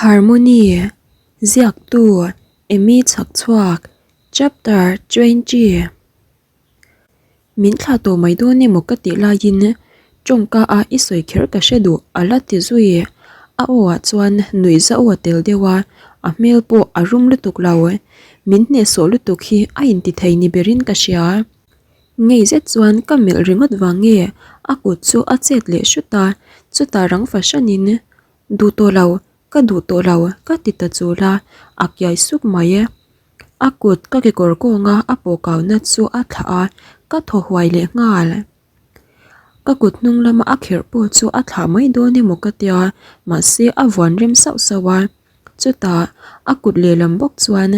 Harmony, Ziaktu, Amy Chhakchhuak, Chapter 20. Min thlah tawh mai dawn emaw ka tih laiin tawngka a i sawi kher ka hre duh a la ti zui. A aw ah chuan nuih zauh a tel deuh a, a hmel pawh a rum lutuk lo. Min hnehsawh lutuk hi a inti thei ni berin ka hria. Ngei zet chuan ka melh ringawt vang nge a kut chu a chet leh hrut a, chutah rang fahranin Duh tawh lo, ka duh tawh lo ka ti ta chul a, a kiai suk mai e. A kut ka kekawr kawnga a pawh kauna chu a thlah a, ka thaw huai leh nghal. Ka kut hnung lama a kherh pawh chu a thlah mai dawn emaw ka tia, mahse a vuan rem sauh sauh a. Chutah a kut lehlam bawk chuan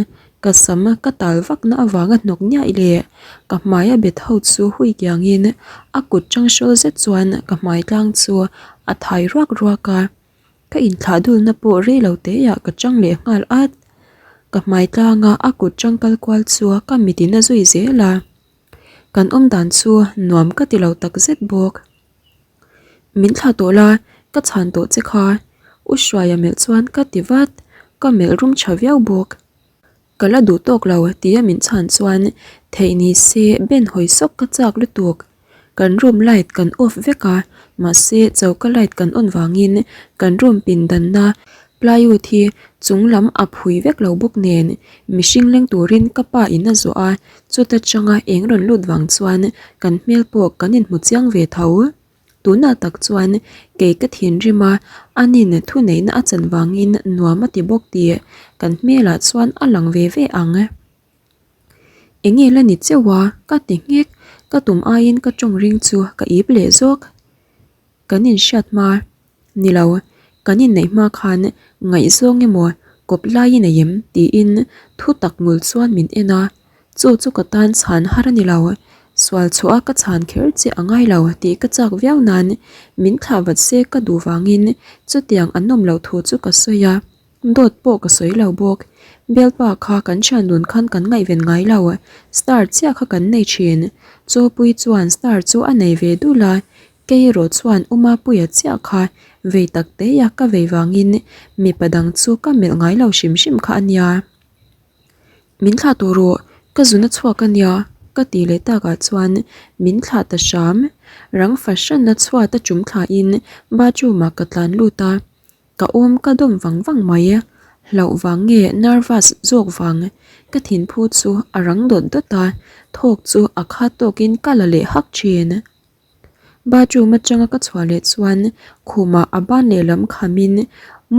ka sam ka tal vakna avanga hnawk niaih leh ka hmai a bet ho chu hui kiangin a kut tang hrawl zet chuan ka hmai tlang chu a thai ruak ruak a, ka inthlah dulna pawh rei lo teiah ka chang leh nghal at. Ka hmai tlanga a kut tang kal kual chu ka mitin a zui zel a, kan awm dan chu nuam ka ti lo tak zet bawk. Min thlah tawh la, ka chhan tawh che kha. U Hruaia melh chuan ka ti vat, ka melh rum tha viau bawk. Ka la duh tawk lo tia min chhan chuan theih ni se ben hawi sawk ka chak lutuk. Kan room light kan off vek a, mahse choka light kan on vangin kan room pindanna plywood hi chung lam a phui vek lo bawk nen mihring leng turin ka pa in a zawh a, chuta tanga eng rawn lut vang chuan kan hmel pawh kan inhmu chiang ve tho. Tunah tak chuan kei ka thinrim a, anin thuneihna a chan vangin nuam a ti bawk tih kan hmelah chuan a lang ve ve ang. Enge la ni cheuh a, ka ti nghek, ka tum aiin ka tawng ring chu ka ip leh zawk. Kan inhriat hma, ni lo, kan inneih hma khan ngaihzawng emaw kawp lai i nei em? tiin thu tak ngul chuan min en a, chu chu ka tan chhan har a ni lo, sual chhuah a ka chhan kher che a ngai lo tih ka chak viau nan min thlah vat se ka duh vangin chutiang an awm loh thu chu ka sawi a. Dawt pawh ka sawi lo bawk. Bialpa kha kan thian dun khan kan ngaihven ngai lo. Star chiah kha kan nei thin. Chawpui chuan star chu a nei ve dul a, kei erawh chuan U Mapuia chiah kha vei tak teia ka vei vangin mipa dang chu ka melh ngai lo hrim hrim kha a nia. Min thlah tawh rawh, ka zun a chhuak a nia ka tih leh takah chuan min thlah ta hram. Rang fahran a chhuat a tum thlain bathroom ah ka tlan lut a. Ka awm ka dawm vang vang mai. Hlauh vang nge nervous zawk vang? Ka thinphu chu a rang dawt dawt a, thawk chu a khat tawkin ka la leh hak thin. Bathroom atanga ka chhuah leh chuan khumah a ban lehlam khamin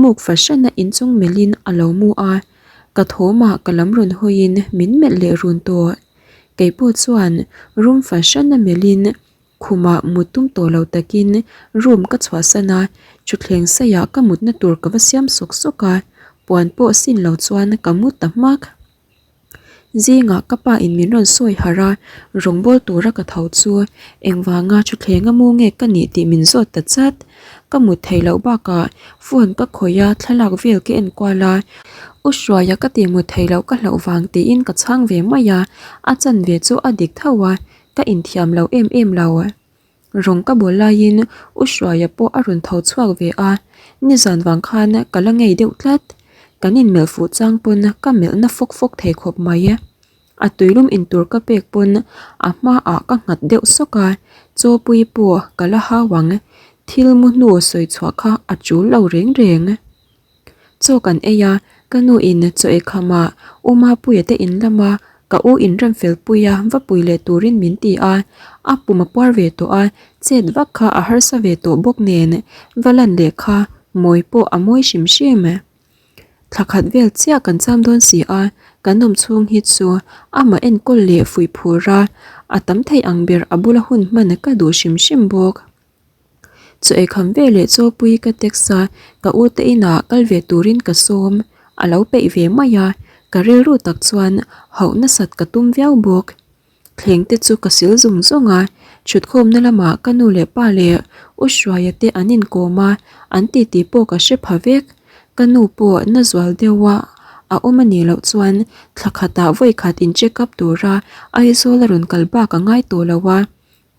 muk fahran a inchung melhin a lo mu a, ka thawmah ka lam rawn hawiin min melh leh run tawh. Keipawh chuan room fahran a melhin Khumah mut tum tawh lo takin room ka chhuahsan a, thutthleng saiah ka mutna tur ka va siam sawk sawk a, puan pawh sin lo chuan ka mu ta hmak. Zingah ka pa in min rawn sawi harh a, rawngbâwl tura ka tho chu engvanga thutthleng a mu nge ka nih tih min zawt ta chat. Ka mut theih loh bakah phone ka khawih a, thlalak vel ka en kual a, U Hruaia ka tih mut theih loh ka hlauh vang tiin ka chhang ve mai a, a chanve chu a dik tho a, Ka inthiam lo em em lo. Rawng ka bawl laiin U Hruaia pawh a rawn tho chhuak ve a, nizan vang khan ka la ngei deuh tlat. Kan inmelh fuh chang pawn ka melh na fawk fawk thei khawp mai. A tuilum intur ka pek pawn a hmaah ka nghat deuh sawk a, chawpui pawh ka la hau ang. Thil mu hnu sawi chhuah kha a tul lo reng reng. Chaw kan ei a, ka nu in chaw ei kham ah U Mapuia te in lam a, ka u in rem fel pui a va pui leh turin min ti a, a pum a puar ve tawh a, chet vak kha a harsa ve tawh bawk nen va lan leh kha mawi pawh a mawi hrim hrim. Thla khat vel chiah kan cham dawn si a, kan awm chhung hi chu amah enkawl leh fuih phur a, a tam theih ang ber a bula hun hman ka duh hrim hrim bawk. Chaw ei kham ve leh chawpui ka text a, ka u te inah kal ve turin ka sawm. A lo peih ve mai a, ka rilru tak chuan hauh nasat ka tum viau bawk. Thleng te chu ka sil zung zung a, thutkhawmna lamah ka nu leh pa leh U Hruaia te an inkawm a, an titi pawh ka hre pha vek. Ka nu pawh na zual deuh a a awm a nih loh chuan thla khatah vawi khat in check up tura Aizawl a rawn kal bak a ngai tawh lo a.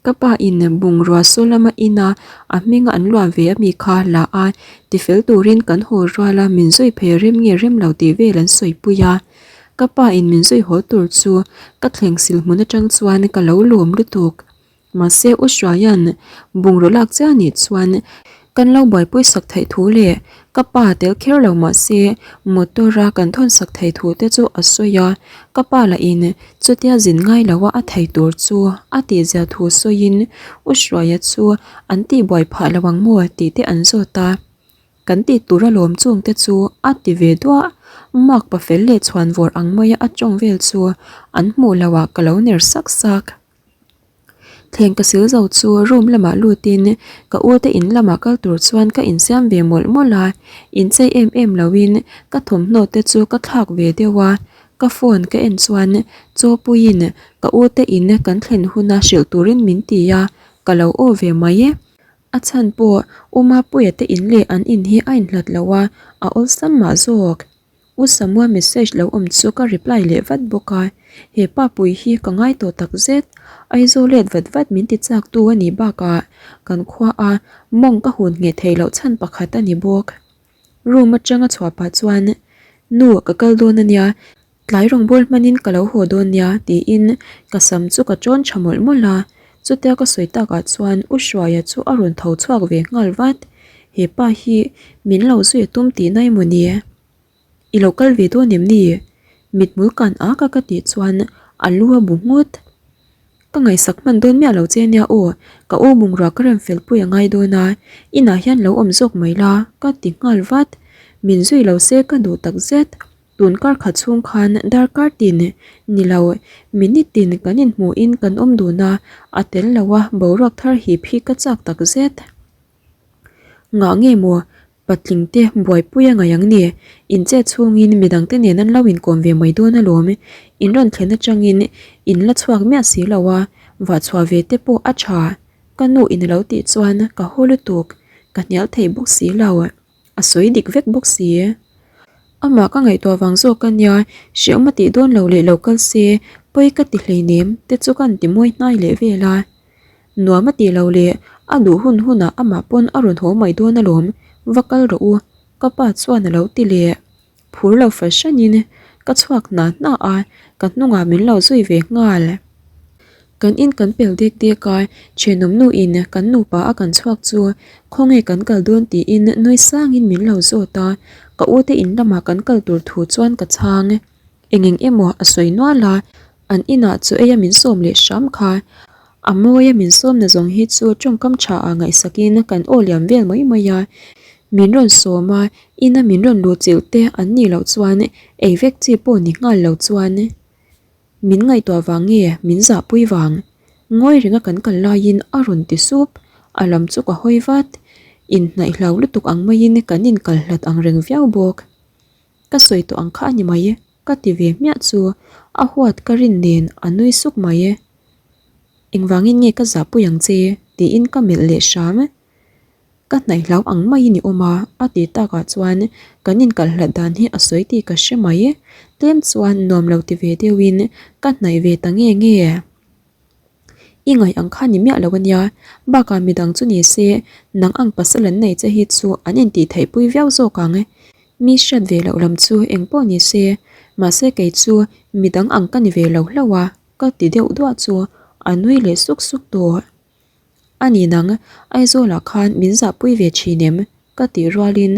Ka pa in bungrua saw lama ina a hminga an luah ve ami kha la a, tifel turin kan haw rual a min zui phei rem nge rem lo tih vel an sawipui a. Ka pa in min zui haw tur chu ka thleng sil hmun atang chuan ka lo lawm lutuk. Mahse U Hruaia'n bungraw lak chiah anih chuan kan lo buaipui sak theih thu leh ka pa tel kher lo mahse motor a kan thawn sak theih thu te chu a sawi a, ka pa lah in chutia zin ngai lo a a thei tur chu a tihzia thu sawiin U Hruaia chu an tihbuai phah lo ang maw tih te an zawt a. Kan tih tur alawm chung te chu a ti ve duah. Mark pa fel leh chhuan vawr ang maia a tawng vel chu an hmuh loh ah ka lo ner sak sak. Thleng ka sil zo chu room lamah lutin ka u te in lamah kal tur chuan ka insiam ve mawlh mawlh a, inchei em em loin ka thawmhnaw te chu ka thlak ve deuh a, ka phone ka en chuan chaw puiin ka u te in kan thlen huna hrilh turin min ti a, ka lo aw ve mai e. A chhan pawh U Mapuia te in leh an in hi a inhlat lo a, a awlsam mah zawk. U Samua message lo awm chu ka reply leh vat bawk a, he pa pui hi ka ngai tawh tak zet. Aizawl let vat vat min ti chak tu a nih bakah kan khua a mawng ka hun ngheh theih loh chhan pakhat a ni bawk. Room atanga chhuah pah chuan Nu ka kal dawn a nia, tlai rawngbâwl hmanin ka lo haw dawn nia tiin ka sam chu ka ṭawn ṭha mawlh mawlh a, chutia ka sawi takah chuan U Hruaia chu a rawn tho chhuak ve nghal vat. He pa hi min lo zui a tum tihna emaw ni? I lo kal ve dawn em ni? Mithmul kan ak a ka tih chuan a lu a bu nghut. Ka ngaihsak hman dawn miah lo che nia aw, ka u bungrua ka rem fel pui a ngai dawn a, inah hian lo awm zawk mai la ka ti nghal vat. Min zui lo se ka duh tak zet. Tun kar khat chhung khan darkar tin ni lo, minute tin kan inhmuhin kan awm dun a, a tel lo a boruak thar hip hi ka chak tak zet. Ngah nge maw patling te buaipui a ngaih ang ni? In chet chhungin midang te nen an lo inkawm ve mai dawn alawm. In rawn thlen atangin in la chhuak miah si lo a, vah chhuah ve te pawh a tha. Ka nu in a lo tih chuan ka haw lutuk, ka hnial thei bawk si lo. A sawi dik vek bawk si. Amah ka ngaihtuah vang zawk a nia, hreawm a tih dawn lo leh lo kal se, pawi ka ti hleinem te chu ka inti mawi hnai leh vel a. Nuam a tih lo leh a duh hun hunah amah pawn a rawn haw mai dawn alawm, va kal rawh u, ka pa chuan a lo ti leh. Phur lo fahranin ka chhuak hna hna a, ka hnungah min lo zui ve nghal. Kan in kan pel dek dek a, thenawm nu in kan nupa a kan chhuak chu khawnge kan kal dawn tiin nui sangin min lo zawt a, ka u te in lamah kan kal tur thu chuan ka chhang. Eng eng emaw a sawi nual a, an inah chaw ei a min sawm leh hram kha. A mawi a min sawm na zawng hi chu tawngkam tha ah ngaihsakin kan aw liam vel mai mai a, min rawn sawm a, ina min rawn luh chilh te an nih loh chuan ei vek chi pawh ni nghal lo chuan min ngaihtuah vang nge min zahpui vang. Ngawi renga kan kal laiin a rawn ti sup, a lam chu ka hawi vat, inhnaih hlau lutuk ang maiin kan inkal hlat ang reng viau bawk. Ka sawi tawh ang kha a ni mai, ka ti ve hmiah chu a huat ka rin nen a nui suk mai. Engvangin nge ka zahpui ang che? tiin ka melh leh hram. Ka hnaih hlau ang maiin i awm a, a ti takah chuan kan inkalh hlat dan hi a sawi tih ka hre mai. Tlem chuan nuam lo ti ve deuhin ka hnaih ve ta nge nge. I ngaih ang kha ni miah lo a nia, bakah midang chu ni se nang ang pasal an nei che hi chu an intih theih pui viau zawk ang. Mi hriat ve loh lam chu eng pawh ni se, mahse kei chu midang ang ka ni ve lo hlauh a, ka ti deuh duah chu a nui leh suk suk tawh. A ni nang, Aizawlah khan min zahpui ve thin em? ka tih rualin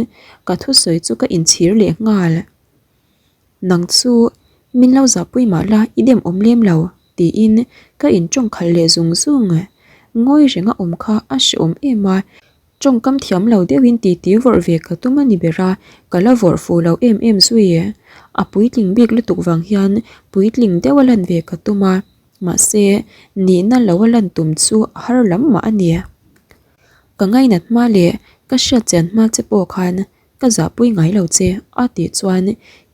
ka thusawi chu ka inchhir leh nghal. Nang chu min lo zahpui mah la i dem awm lem lo tiin ka intawng khalh leh zung zung. Ngawi renga awm kha a hrehawm em a, tawngkam thiam lo deuhin titi vawrh ve ka tum a ni ber a, ka la vawrh fuh lo em em zui. A puitling bik lutuk vang hian puitling deuh a lan ve ka tum a, mahse nihna lo a lan tum chu a har lam mah a ni. Ka ngainat hma leh ka hriatchian hma che pawh khan Ka zahpui ngai lo che a tih chuan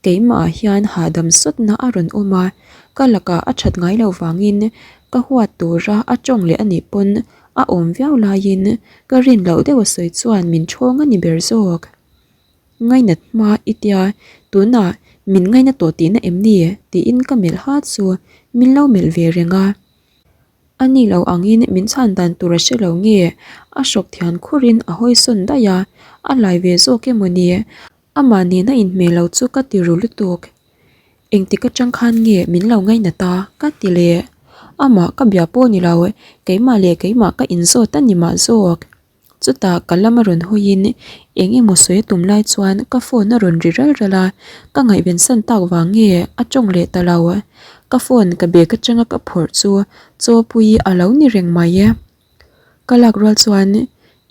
keimah ah hian hahdam sawtna a rawn awm a, ka lakah a that ngai lo vangin ka huat tura a tawng leh anih pawn a awm viau laiin ka rin loh deuh a sawi chuan min thawng a ni ber zawk. Ngainat hma i tia tunah min ngaina tawh tihna em ni? tiin ka melh ha chu min lo melh ve reng a. A ni lo angin min chhan dan tur a hre lo nge? A hrawk thian khurin a hawi sawn daih a, a lai ve zawk emaw ni? Amah nena inhmeh lo chu ka ti ru lutuk. Engtik atang khan nge min lo ngainat a? Ka ti leh. Amah ka bia pawh ni lo, keimah leh keimah ka inzawt a ni mah zawk. Chutah ka lam a rawn hawiin eng emaw sawi a tum lai chuan ka phone a rawn ri ral ral a, ka ngaihven san tak vang nge a tawng leh ta lo. Ka phone ka bag atanga ka phawrh chu Chawpuii a lo ni reng mai e. Ka lak rual chuan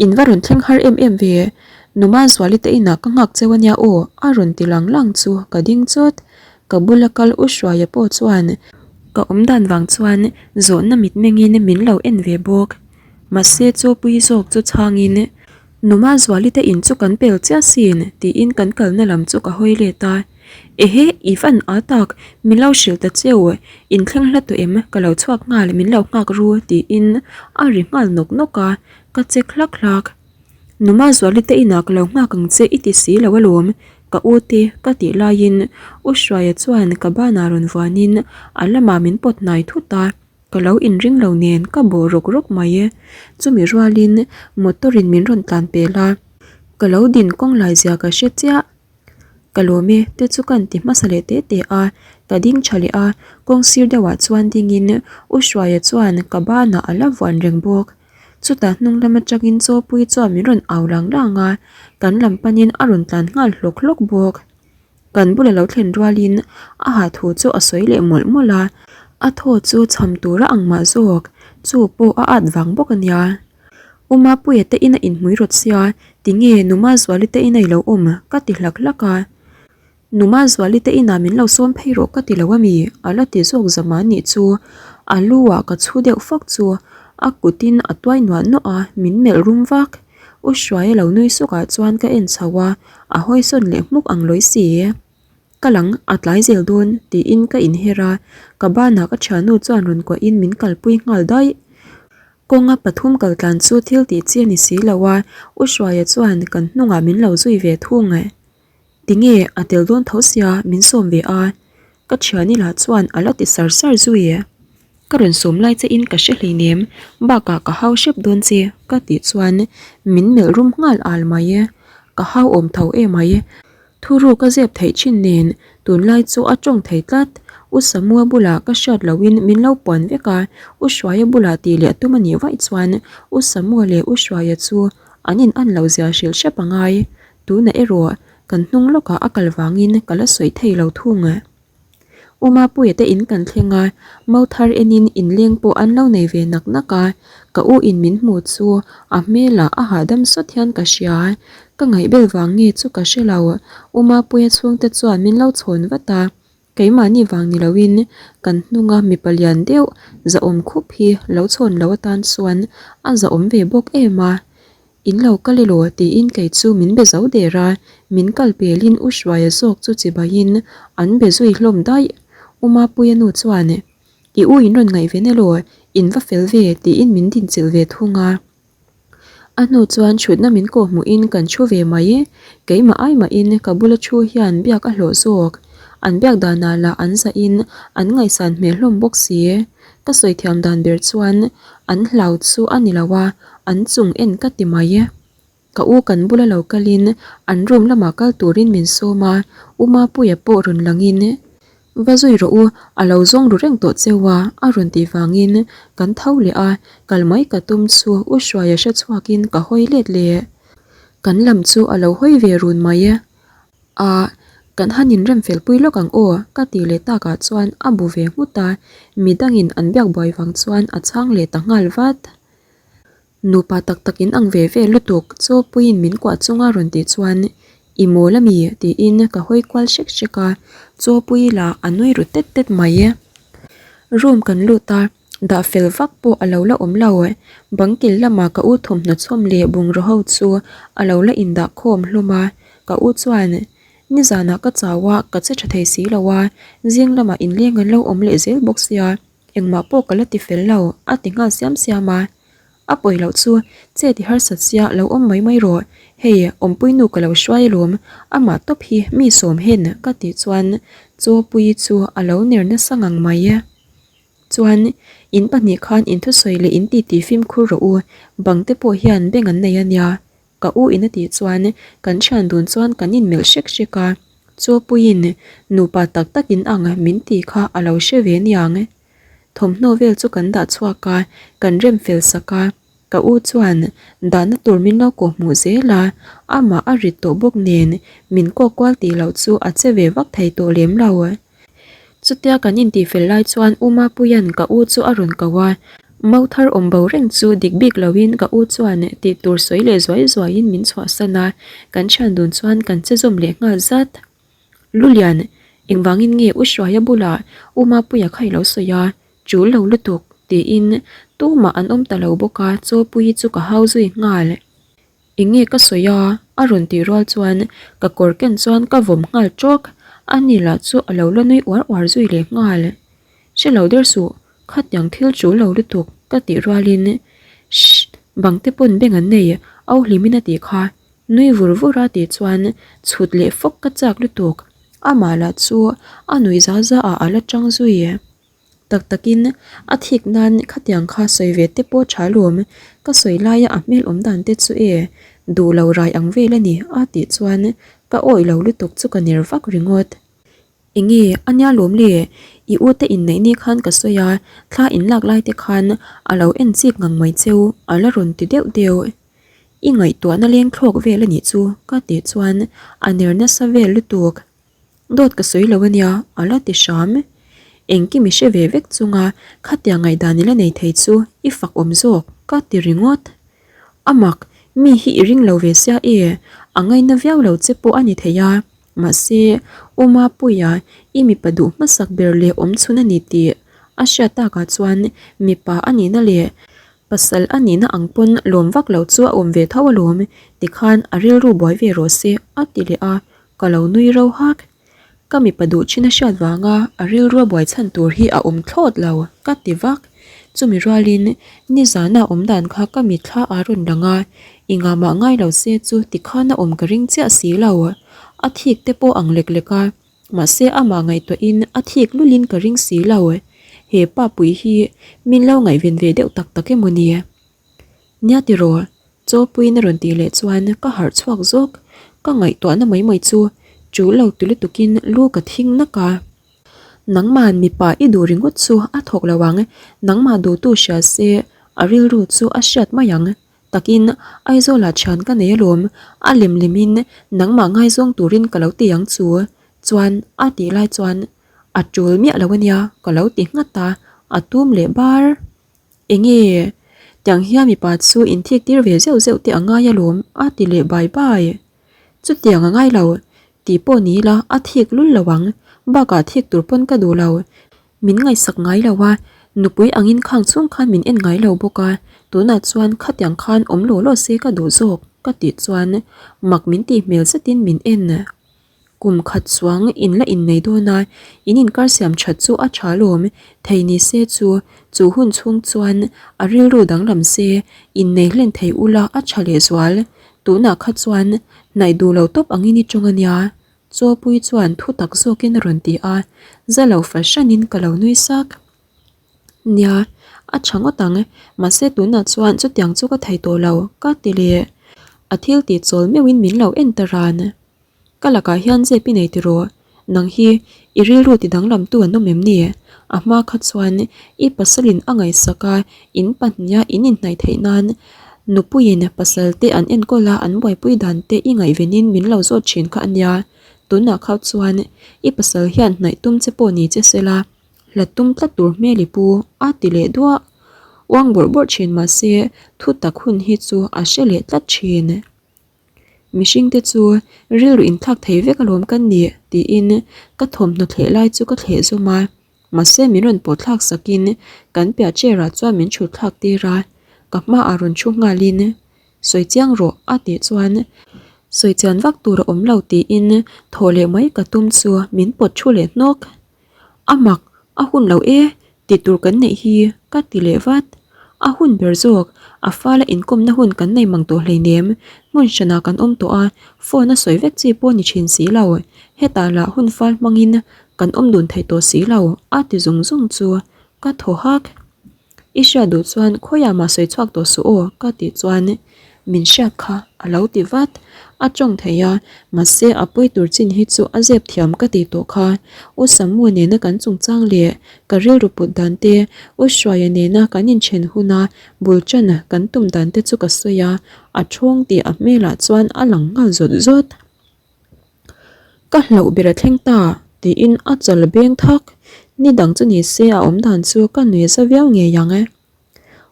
in va rawn thleng har em em ve, Numa Zuali te inah ka nghak cheu ania aw a rawn ti lang lang chu ka ding chawt. Ka bula kal U Hruaia pawh chuan ka awm dan vang chuan zawhna mitmengin min lo en ve bawk. Mahse Chawpuii zawk chu chhangin, Numa Zuali te in chu kan pel chiah sin, tiin kan kalna lam chu ka hawi let a. Ehe, i van a tak, min lo hrilh ta cheu, in thleng hla tawh em, ka lo chhuak nghal, min lo nghak ru, tiin a ri nghal nawk nawk a, ka chek hlak hlak. Numa Zuali te inah ka lo nghak ang che i ti si lo alawm, ka u te ka tih laiin U Hruaia chuan ka banah rawn vuanin a lamah min pawt hnai thut a. Ka lo inring lo nen ka bawh rawk rawk mai e. Chumi rualin motor in min rawn tlan pel a, ka lo din kawng lai zia ka hre chiah. Ka lawm e te chu ka inti hmasa leh teh teh a, ka ding tha leh a, kawng sir deuhah chuan dingin U Hruaia chuan ka banah a la vuan reng bawk. Chutah hnung lam atangin Chawpuii chuan min rawn au lang lang a, kan lam panin a rawn tlan nghal hlawk hlawk bawk. Kan bula lo thlen rualin a ha thu chu a sawi leh mawlh mawlh a, a thaw chu cham tura ang mah zawk, chu pawh a at vang bawk a nia. U Mapuia te ina inhmui rawt sia, tinge Nu Mazuali te ina i lo awm? ka ti hlak hlak a. Nu Mazuali te inah min lo sawm phei rawh ka ti lo ami? a la ti zawk zam a nih chu. A lu ah ka chhu deuh fak chu a kutin a tuai nuah nuah a, min melh rum vak. U Hruaia lo nui suk ah chuan ka en chho a, a hawi sawn leh hmuk ang lawi si. Ka lang a tlai zel dawn tiin ka inher a, ka banah ka thiannu chuan rawn kuahin min kalpui nghal daih. Kawnga pathum kal tlan chu thil tih chi a ni si lo a, U Hruaia chuan kan hnungah min lo zui ve thung. Tinge a tel dawn tho sia min sawm ve a, ka thiani lah chuan a la ti sar sar zui. Ka rawn sawm lai che in ka hre hleinem, bakah ka hau hrep dawn che ka tih chuan min melh rum nghal al mai. Ka hau awm tho em ai. Thuru ka zep theih thin nen tunlai chu a tawng thei tlat. U Samua bulah ka hriat lohin min lo puan vek a, U Hruaia bulah tih leh a tum a nih vaih chuan U Samua leh U Hruaia chu an in an lo zia hrilh hrep a ngai. Tunah erawh kan hnung lawkah a kal vangin ka la sawi thei lo thung. U Mapuia te in kan thleng a, mo thar enin inleng pawh an lo nei ve nak nak a, ka u in min hmu chu a hmelah a hahdam sawt hian ka hria. Ka ngaihbel vang nge chu ka hre lo, U Mapuia chhungte chuan min lo chhawn vat a, keimahni vang ni loin kan hnunga mipa lian deuh zahawm khup hi lo chhawn lo atan chuan a zahawm ve bawk em a. In lo kal elaw tiin kei chu min be zo der a, min kal pelin U Hruaia zawk chu chibaiin an be zui hlawm daih. U Mapuia nu chuan, I u in rawn ngaihven elaw, in va fel ve tiin min dinchilh ve thung a. A hnu chuan thutna min kawh hmuhin kan thu ve mai. Keimah ai mahin ka bula thu hian biak a hlawh zawk. An biak danah lah an zahin an ngaihsan hmel hlawm bawk si. Ka sawi thiam dan ber chuan an hlau chu a ni lo a, an chung en ka ti mai. Ka u kan bula lo kalin an room lamah kal turin min sawm a, U Mapuia pawh rawn langin, Va zui rawh u, a lo zawng ru reng tawh cheu a, a rawn tih vangin kan tho leh a, kal mai ka tum chu U Hruaia hre chhuakin ka hawi let leh. Kan lam chu a lo hawi ve run mai. Ah, kan han inrem fel pui lawk ang aw, ka tih leh takah chuan a bu ve nghut a, midangin an biak buai vang chuan a chhang leh ta nghal vat. Nupa tak tak in ang ve ve lutuk, chaw puiin min kuah chunga rawn tih chuan, I mawl ami? tiin ka hawi kual hrek hrek a, chaw pui lah a nui ru tet tet mai. Room kan lut a, dah fel vak pawh a lo la awm lo. Bang kil lama ka u thawmhnaw chhawm leh bungraw ho chu a lo la indah khawm hlawm a, ka u chuan, Nizanah ka chau a, ka che tha thei si lo a, zing lamah inleng an lo awm leh zel bawk sia, engmah pawh ka la ti fel lo, a ti nghal siam siam a. A pawi loh chu, che ti harsat sia lo awm mai mai rawh, hei awmpui nu ka lo hruai alawm, amah tawp hi mi sawm hen ka tih chuan Chawpuii chu a lo ner nasa ngang mai. Chuan, in pahnih khan in thusawi leh in titi fimkhur rawh u, bang te pawh hian beng an nei a nia. Ka u in a tih chuan kan thian dun chuan kan inmelh hrek hrek a, Chawpuiin nupa tak tak in ang min tih kha a lo hre ve niang. Thawmhnaw vel chu kan dah chhuak a, kan rem fel sak a, ka u chuan dahna tur min lo kawh hmuh zel a, amah a rit tawh bawk nen min kawk kual tih loh chu a che ve vak thei tawh lem lo. Chutia kan intihfel lai chuan U Mapuia'n ka u chu a rawn ko a, Mau thar awm bo reng chu dik bik loin ka u chuan tih tur sawi leh zuai zuaiin min chhuahsan a, kan thian dun chuan kan che zawm leh nghal zat. Lulian, engvangin nge U Hruaia bulah U Mapuia kha i lo sawi a, tul lo lutuk, tiin tumah an awm ta lo bawk a, Chawpuii chu ka hau zui nghal. Eng nge ka sawi a? a rawn tih rual chuan ka kawr ken chuan ka vawm nghal tawk, a ni lah chu a lo la nui uar uar zui leh nghal. Hre lo der suh, khatiang thil tul lo lutuk ka tih rualin Shh, bang te pawn beng an nei, au hlimin a tih kha, nui vur vur a tih chuan chhut leh fawk ka chak lutuk, amah lah chu a nui za za ah a la tang zui. Tak takin a thik nan khatiang kha sawi ve te pawh tha lawm, ka sawi laia a hmel awm dan te chu e, duh lo rai ang vel a ni a tih chuan ka awih lo lutuk chu ka ner vak ringawt. Enge a nia lawm le, i u te inneih ni khan ka sawi a, thla in lak lai te khan a lo en chik ngang mai cheu a la rawn ti deuh deuh. I ngaihtuahna leng thlawk vel a nih chu ka tih chuan a ner nasa vel lutuk. Dawt ka sawi lo ania, a la ti hram. Engkim i hre ve vek chunga khatiang ngaihdan i la nei thei chu i fak awm zawk, ka ti ringawt. A mak, mi hi i ring lo ve sia e, a ngaina viau lo che pawh a ni thei a, mahse, U Mapuia i mipa duh hmasak ber leh awm chhun a ni tih a hriat takah chuan mipa a nihna leh pasal a nihna ang pawn lawm vak lo chu a awm ve tho alawm, tikhan a rilru buai ve rawh se, a ti leh a. Ka lo nui ro hak. Ka mipa duh thin a hriat vanga a rilrua buai chhan tur hi a awm thlawt lo, ka ti vak. Chumi rualin nizana awm dan kha ka mitthla a rawn lang a, i ngamah ngai lo se chu tikhan a awm ka ring chiah si lo. A thik te pawh ang lek lek a, mahse amah ngaihtuahin a thik lulin ka ring si lo. He pa pui hi min lo ngaihven ve deuh tak tak emaw ni? Nia tiraw? Chawpuiin a rawn tih leh chuan ka harh chhuak zawk. Ka ngaihtuahna mai mai chu tul lo ti lutukin lu ka thing nak a. Nangma'n mipa i duh ringawt chu a thawk lo ang, nangmah duhtu hria se a rilru chu a hriat mai ang. Takin Aizawlah thian ka nei alawm, a lem lemin nangmah ngaizawng turin ka lo ti ang chu. Chuan a tih lai chuan a tul miah lo ania ka lo ti nghat a, a tum leh bar. Enge? Tiang hian mipa chu inthik tir ve zeuh zeuh te a ngai alawm a ti leh bai bai. Chutiang a ngai lo tih pawh ni ila a thik lul lo ang, bakah thik tur pawn ka duh lo. Min ngaihsak ngai lo a, nupui angin khang chhung khan min en ngai lo bawk a, tunah chuan khatiang khan awm law law se ka duh zawk ka tih chuan mak min tih hmel zetin min en. Kum khat chuang in la innei dawn a, in inkar siam that chu a tha lawm, thei ni se chu, chu hun chhung chuan a rilru danglam se, innei hlen thei ula a tha lehzual. Tunah kha chuan hnaih duh lo tawp angin i tawng a nia, Chawpui chuan thu tak zawkin a rawn ti a, za lo fahranin ka lo nui sak. Nia, a tha ngawt ang, mahse tunah chuan chutiang chu ka thei tawh lo, ka ti leh. A thil tih chawl meuhin min lo en ta ran. Ka lakah hian zep i nei tiraw? Nang hi i rilru ti danglamtu an awm em ni? A hma kha chuan i pasalin a ngaihsak a, in pahniha in inhnaih theih nan nupuiin pasal te an enkawl a, an buaipui dan te i ngaihvenin min lo zawt thin kha a nia. Tunah kha chuan i pasal hian hnaih tum che pawh ni che sela, hlat tum tlat tur hmel i pu a ti leh duah. Uang bawrh bawrh thin mahse thu tak hun hi chu a hre leh tlat thin. Mihringte chu rilru inthlak thei vek alawm kan ni tiin ka thawmhnaw thleh lai chu ka thleh zawm a, mahse min rawn pawh thlak sakin kan piah chair ah chuan min thut thlak tir a, ka hmaah rawn thu nghalin sawi chiang rawh a tih chuan sawi chian vak tur a awm lo tiin thawh leh mai ka tum chu min pawt thu leh hnawk. A mak, a hun lo e, tih tur kan neih hi ka ti leh vat. A hun ber zawk, a fala inkawmna hun kan nei mang tawh hleinem, hmun hranah kan awm tawh a, phone a sawi vek chi pawh ni thin si lo, hetah lah hun fal hmangin kan awm dun thei tawh si lo, a ti zung zung chu. Ka thaw hak. I hriat duh chuan khawiah mah sawi chhuak tawh suh aw ka tih chuan min hriat kha a lo ti vat. A tawng thei a, mahse a pawi tur chin hi chu a zep thiam ka tih tawh kha. U Samua nena kan chungchang leh ka rilru put dan te, U Hruaia nena kan inthen huna bul tan kan tum dan te chu ka sawi a, a thawng tih a hmelah chuan a lang nghal zawt zawt. Ka hlauh ber a thleng ta tiin a chal beng thak. Ni dang chu ni se a awm dan chu ka nui za viau ngei ang e.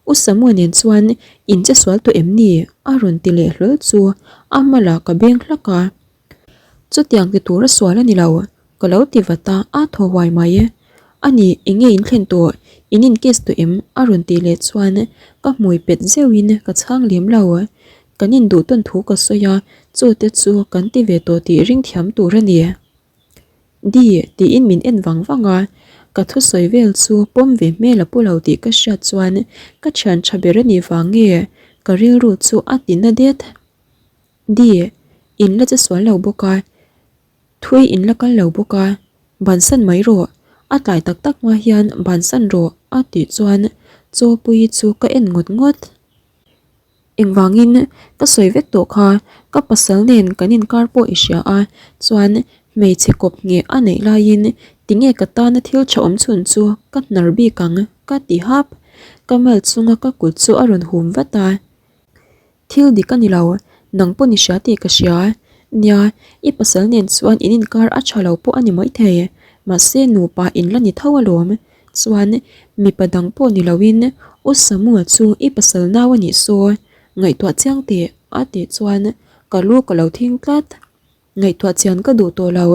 U Samua nen chuan in che sual tawh em ni? a rawn ti leh hlawl chu a hmalah ka beng hlak a. Chutiang ti tur a sual a ni lo, ka lo ti vat a, a thaw huai mai. A ni, eng nge in thlen tawh? In in kiss tawh em? a rawn tih leh chuan ka hmui pet zeuhin ka chhang lem lo. Kan induh tawn thu ka sawi a, chu te chu kan ti ve tawh tih ring thiam tur a ni. Di, tiin min en vang vang a, ka thusawi vel chu pawm ve hmel a pu lo tih ka hriat chuan ka thian tha ber a nih vang nge ka rilru chu a ti na det. Di, in la che sual lo bawk a, thui in la kal lo bawk a, bansan mai rawh, a tlai tak tak hma hian bansan rawh a tih chuan Chawpuii chu ka en ngawt ngawt. Engvangin ka sawi vek tawh kha, ka pasal nen kan inkar pawh i hria a, chuan hmeichhe kawp ngheh a neih laiin tinge ka tana thil tha awm chhun chu ka hnar bik ang ka ti hap. Ka mal chunga ka kut chu a rawn hum vat a. Thil dik a ni lo, nang pawn i hria tih ka hria. Nia, i pasal nen chuan in inkar a tha lo pawh a ni maithei, mahse nupa in la ni tho alawm. Chuan mipa dang pawh ni loin U Samua chu i pasal nau a nih saw, ngaihtuah chiang teh a tih chuan ka lu ka lo thing tlat. Ngaihtuah chian ka duh tawh lo,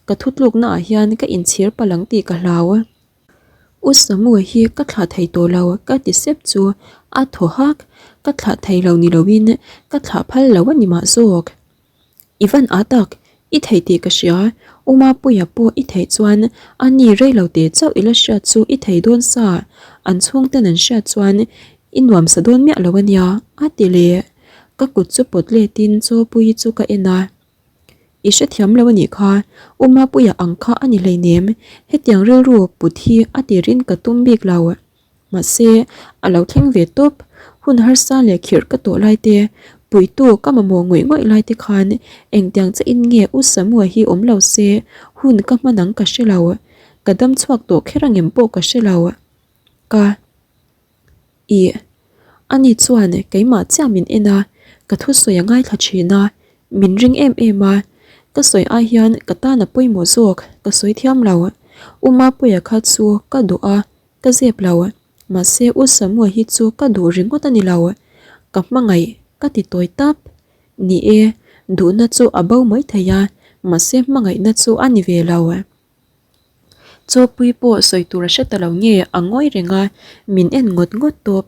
ka thutlukna ah hian ka inchhir palh ang tih ka hlau. U Samua hi ka thlah thei tawh lo ka ti sep chu a thaw hak, ka thlah thei lo ni loin ka thlah phal lo a ni mah zawk. I van a tak, i theih tih ka hria, U Mapuia pawh i theih chuan a ni rei lo teh chauh i la hriat chu i thei dawn sa, an chhungten an hriat chuan i nuamsa dawn miah lo a nia, a ti leh. Ka kut chu pawt letin Chawpuii chu ka en a. I hrethiam lo a nih kha, U Mapuia ang kha a ni hleinem, hetiang rilru put hi a tirin ka tum bik lo. Mahse, a lo thleng ve tawp. Hun harsa leh khirh ka tawh lai te, puitu ka mamawh ngawih ngawih lai te khan engtiang che in nge U Samua hi awm lo se hun ka hman ang ka hre lo. Ka dam chhuak tawh kher angem pawh ka hre lo. Ka. Ih. Ani chuan keimah chiah min en a, ka thusawi a ngaithla thin a, min ring em em a. Ka sawi ai hian ka tan a pawimawh zawk ka sawi thiam lo. U Mapuia kha chu ka duh a, Ka zep lo, mahse U Samua hi chu ka duh ringawt a ni lo, ka hmangaih ka ti tawi tap. Ni e, duhna chu a bo mai thei a, mahse hmangaihna chu a ni ve lo. Chawpui pawh sawi tur a hre ta lo nge a ngawi reng a, min en ngawt ngawt tawp.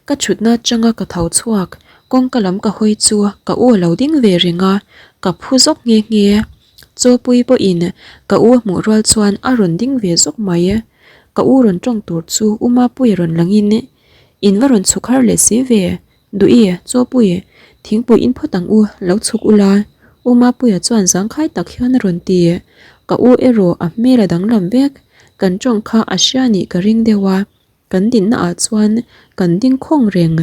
Ka thutna atanga ka tho chhuak, kawngka lam ka hawi chu ka u a lo ding ve reng a, ka phu zawk nghe nghe. Chawpui pawhin ka u a hmuh rual chuan a rawn ding ve zawk mai. Ka u rawn tawng tur chu U Mapuia rawn langin, In va rawn chhuk har leh si ve, Duhi, Chawpui, thingpui in phawt ang u, lo chhuk ula. U Mapuia chuan zangkhai tak hian a rawn ti. Ka u erawh a hmel a danglam vek, kan tawng kha a hria nih ka ring deuh a, kan dinna ah chuan kan ding khawng reng.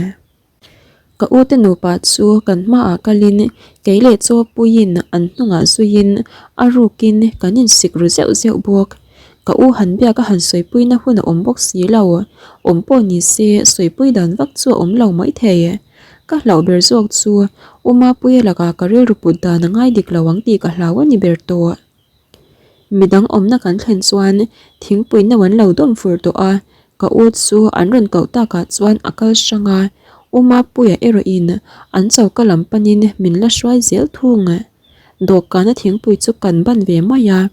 Ka ute nupa chu kan hmaah kalin kei leh chaw puiin an hnungah zuiin a rukin kan insik ru zeuh zeuh bawk. Ka u han biak a han sawipuina hun a awm bawk si lo, awm pawh ni se sawipui dan vak chu a awm lo maithei. Ka hlauh ber zawk chu U Mapuia lakah ka rilru put dan a ngai dik lo ang tih ka hlau a ni ber tawh. Midang awmna kan thlen chuan thingpui no an lo dawm fur tawh a, ka u chu an rawn koh takah chuan a kal hrang a, U Mapuia erawhin an choka lam panin min la hruai zel thung. Dawhkana thingpui chu kan ban ve mai a,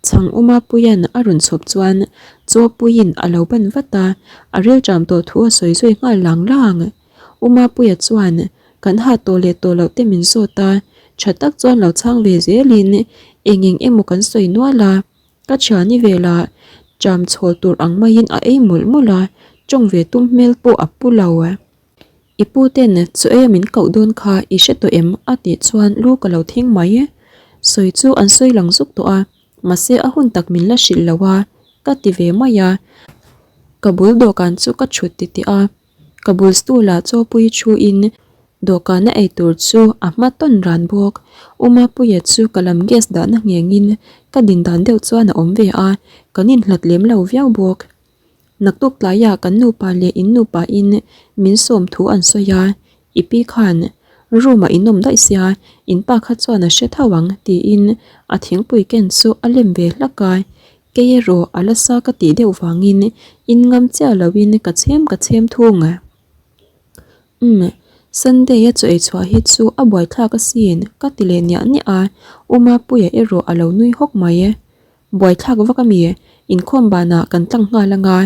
chhang U Mapuia'n a rawn chhawp chuan Chawpuiin a lo ban vat a, a rilṭam tawh thu a sawi zui nghal lang lang. U Mapuia chuan kan ha tawh leh tawh loh te min zawt a, tha tak chuan lo chhang ve zelin eng eng emaw kan sawi nual a, ka thiani velah ṭam chhawl tur ang maiin a ei mawlh mawlh a, ṭawng ve tum hmel pawh a pu lo. I pu ten chaw eia min koh dawn kha i hre tawh em? a tih chuan lu ka lo thing mai. Sawi chu an sawi lang zuk tawh a, mahse a hun tak min la hrilh lo a, ka ti ve mai a. Ka bul dawhkan chu ka chhut titih a, ka bul stool ah chawpui thu in dawhkana eitur chu a hma tawn ran bawk. U Mapuia chu ka lam gas dahna ngheng in ka din dan deuh chuan a awm ve a, kan inhlat lem lo viau bawk. Naktuk tlaiah kan nupa leh in nupa in min sawm thu an sawi a, i pi khan room ah in awm daih sia in pa kha chuan a hre tho ang tiin a thingpui ken chu a lem ve hlak a, kei erawh a la sa ka tih deuh vangin in ngam chiah loin ka chhem ka chhem thung. Umm, Sunday a chaw ei chhuah hi chu a buaithlak asin ka ti leh niah niah a, U Mapuia erawh a lo nui hawk mai. Buaithlak vak a mi, inkhawm banah kan tlang nghal anga,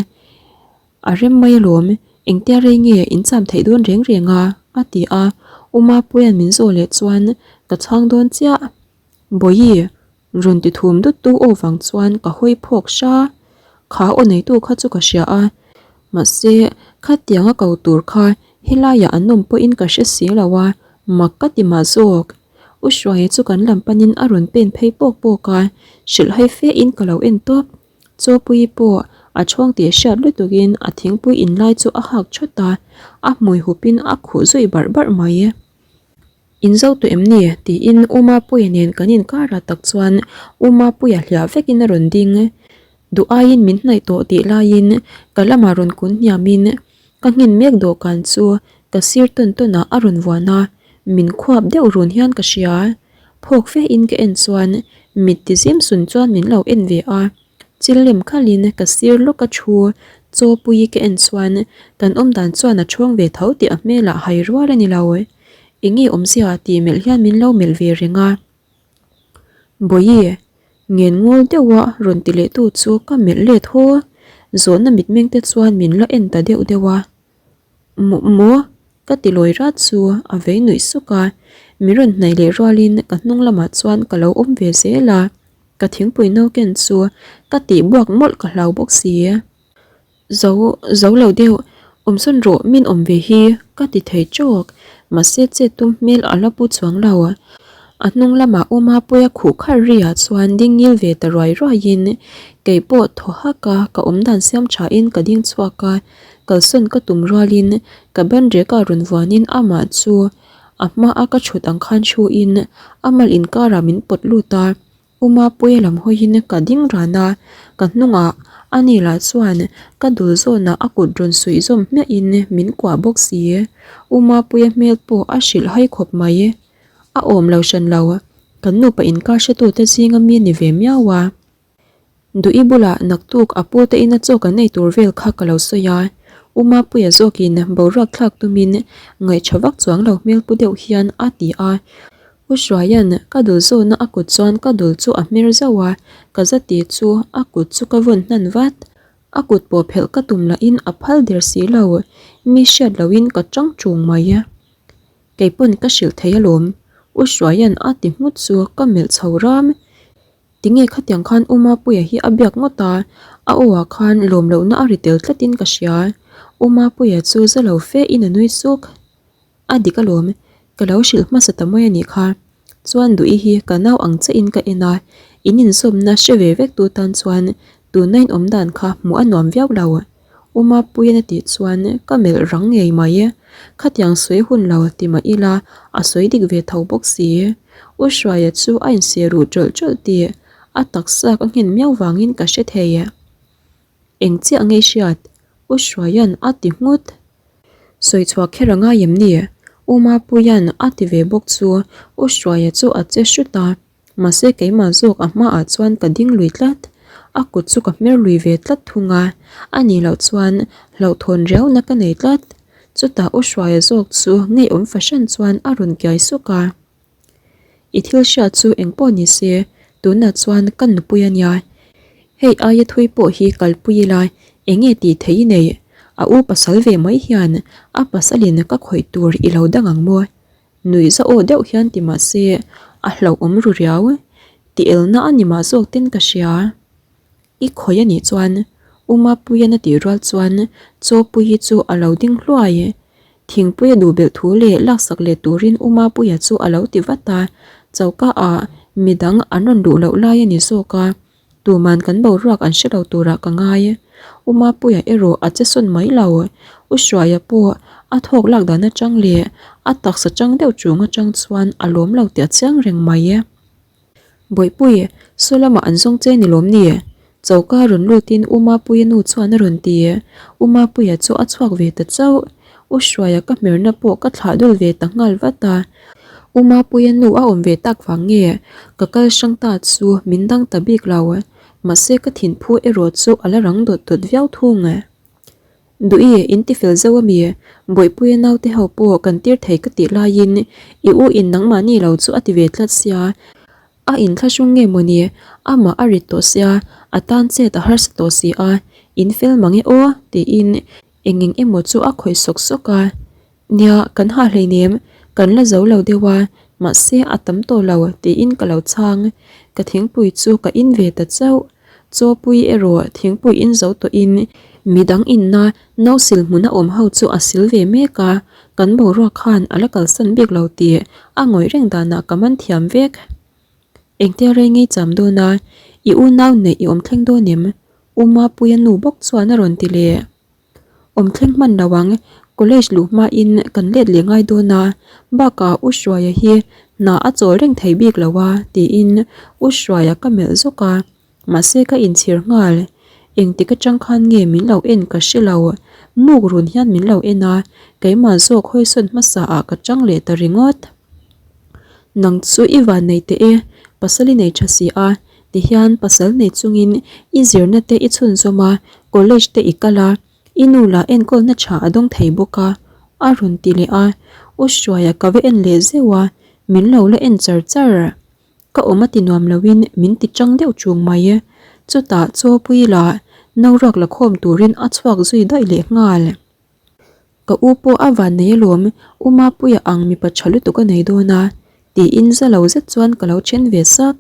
a rem mai alawm, engtia rei nge in cham theih dawn reng reng a? a ti a, U Mapuia'n min zawh leh chuan ka chhang dawn chiah. Bawihi, rawn ti thum dut tu aw vang chuan ka hawi phawk hra, kha aw neitu kha chu ka hria a, mahse khatianga ko tur kha helaiah an awm pawhin ka hre si lo a, mak ka ti mah zawk. U Hruaia chu kan lam panin a rawn pen phei pawk pawk a, hrilh hai fe in ka lo en tawp. Chawpuii pawh a chhawng tih hriat lutukin a thingpui in lai chu a hak thawt a, a hmui hupin a khuh zui barh barh mai. In zo tawh em ni? tiin U Mapuia nen kan inkarah tak chuan U Mapuia hliah vekin a rawn ding. Duh aiin min hnaih tawh tih laiin ka lamah rawn kun hniamin ka nghin mek dawhkan chu ka sir tawn tawnah a rawn vuan a, min khuap deuh run hian ka hria. Phawk fe in ka en chuan mit ti zim sun chuan min lo en ve a, chil lem khalhin ka sir lawk a thu chaw pui ka en chuan kan awmdan chuan a ṭhawng ve tho tih a hmelah hai rual a ni lo. Enge awmzia tih melh hian min lo melh ve reng a. Bawihi, ngen ngawl deuha rawn ti leh tu chu ka melh let haw. Zawhna mitmeng te chuan min la en ta deuh deuh a. Maw maw? Ka ti lawi rat chu a vei nuih suk a, min rawn hnaih leh rualin ka hnung lamah chuan ka lo awm ve zel a, ka thingpui no ken chu ka tih buak mawlh ka hlau bawk si. Zo, zo lo deuh, awmsawn rawh min awm ve hi ka ti thei tawk, mahse chet tum hmel a la pu chuang lo. A hnung lamah U Mapuia khuh kharh ri ah chuan ding ngil ve ta ruai ruai in kei pawh thaw hak a ka awm dan siam tha in ka ding chhuak a, kalsawn ka tum rual in ka ban rek ah rawn vuan in amah chu a hma a ka thut ang khan thu in a mal inkar ah min pawt lut a. U Mapuia lam hawiin ka ding ran a, ka hnungah ani lah chuan ka dul zawnah a kut rawn suih zawm hmiahin min kuah bawk si. U Mapuia hmel pawh a hrilh hai khawp mai. A awm lo hran lo, kan nupa inkar hretute zinga mi a ni ve miau a. Duhi bulah naktuk a pu te ina chaw kan ei tur vel kha ka lo sawi a, U Mapuia zawkin boruak thlak tumin ngaihṭha vak chuang lo hmel pu deuh hian a ti a. U Hruaia'n ka dul zawhna a kut chuan ka dul chu a hmer zauh a, ka za ti chu a kut chu ka vawn hnan vat. A kut pawh phelh ka tum lahin a phal der si lo, mi hriat lohin ka ṭang ṭung mai. Kei pawn ka hrilh thei alawm, U Hruaia'n a ti nghut chu ka melh chho ram. Tinge khatiang khan U Mapuia hi a biak ngawt a, a aw ah khan lawm lohna a ri tel tlatin ka hria. U Mapuia chu za lo fe in a nui suk. A dik alawm, ka lo hrilh hmasa ta mai a nih kha. Chuan Duhi hi ka nau ang che in ka en a, in inzawmna hre ve vek tu tan chuan tuna in awm dan kha hmuh a nuam viau lo. U Mapuian a tih chuan ka melh rang ngei mai. Khatiang sawi hun lo ti mah ila a sawi dik ve tho bawk si. U Hruaia chu a inseh ruh ṭawlh ṭawlh tih a taksa ka nghen miau vangin ka hre thei. Eng chiah ngei hriat? U Hruaia'n a ti nghut. Sawi chhuah kher a ngai em ni? U Mapuia'n a ti ve bawk chu U Hruaia chu a che hrut a, mahse keimah zawk a hmaah chuan ka ding lui tlat. A kut chu ka hmer lui ve tlat thung a, a nih loh chuan hlauhthawn riauna ka nei tlat. Chutah U Hruaia zawk chu ngeiawm fahran chuan a rawn kiai suk a. I thil hriat chu eng pawh ni se, tunah chuan ka nupui a nia. Hei aia thui pawh hi kalpui ila eng nge tih theih i neih? A u pasal ve mai hian a pasalin ka khawih tur i lo dang ang maw? Nuih za aw deuh hian ti mah se a hlauhawm ru riau. Ti elna a ni mah zawk ten ka hria. I khawih a nih chuan U Mapuian a tih rual chuan Chawpuii chu a lo ding hluai. Thingpui a duh belh thu leh laksak leh turin U Mapuia chu a lo ti vat a, choka ah midang an rawn luh loh lai a ni zawk a. Tuman kan boruak an hre lo turah ka ngai. U Mapuia erawh a che sawn mai lo. U Hruaia pawh a thawk lak dan atang leh a taksa chang deuh chung atang chuan a lawm lo tih a chiang reng mai. Bawihpui, saw lamah an zawng che ni lawm ni? Choka rawn lutin U Mapuia nu chuan a rawn ti. U Mapuia chu a chhuak ve ta chauh. U Hruaia ka hmerna pawh ka thlah dul ve ta nghal vat a. U Mapuia nu a awm ve tak vang nge ka kal hrang ta chu min dang ta bik lo. Mahse ka thinphu erawh chu a la rang dawt dawt viau thung. Duhi, in ti fel zauh a mi? Bawihpuia naute ho pawh kan tir thei ka tih laiin i u in nangmahni lo chu a ti ve tlat sia. A inthlahrung nge mawni? Amah a rit tawh sia, a tan chet a harsa tawh si a, in fel mang e aw, tiin eng eng emaw chu a khawih sawk sawk a. Nia, kan ha hleinem, kan la zo lo deuh a, mahse a tam tawh lo, tiin ka lo chhang. Ka thingpui chu ka in ve ta chauh. Chawpui erawh thingpui in zo tawhin midang inna no sil hmuna awm ho chu a sil ve mek a, kan boruak khan a la kalsan bik lo tih a ngawih reng danah ka man thiam vek. Engtia rei ngei cham dawn a, i unau neih i awm thleng dawn em? U Mapuia nu bawk chuan a rawn ti leh. Awm thleng hman lo ang, college luh hmain kan let leh ngai dawn a, bakah U Hruaia hi hna a chawl reng thei bik lo a tiin U Hruaia ka melh zawk a, mahse ka inchhir nghal. Engtik atang khan nge min lo en ka hre lo, muk run hian min lo en a, keimah zawk hawisawn hmasa ah ka tang leh ta ringawt. Nang chu i van nei teh e, pasal i nei tha si a, Tihian pasal nei chungin i zirna te i chhunzawm a, college te i kal a, i nu lah enkawlna tha a dawng thei bawk a, a rawn ti leh a. U Hruaia ka va en leh zeuh a, min lo la en char char. Ka awm a ti nuam loin min ti chang deuh chung mai. Chutah Chawpui lah no ruak la khawm turin a chhuak zui daih leh nghal. Ka u pawh a van nei alawm, U Mapuia ang mipa tha lutuk a nei dawn a, tiin za lo zet chuan ka lo then ve sak.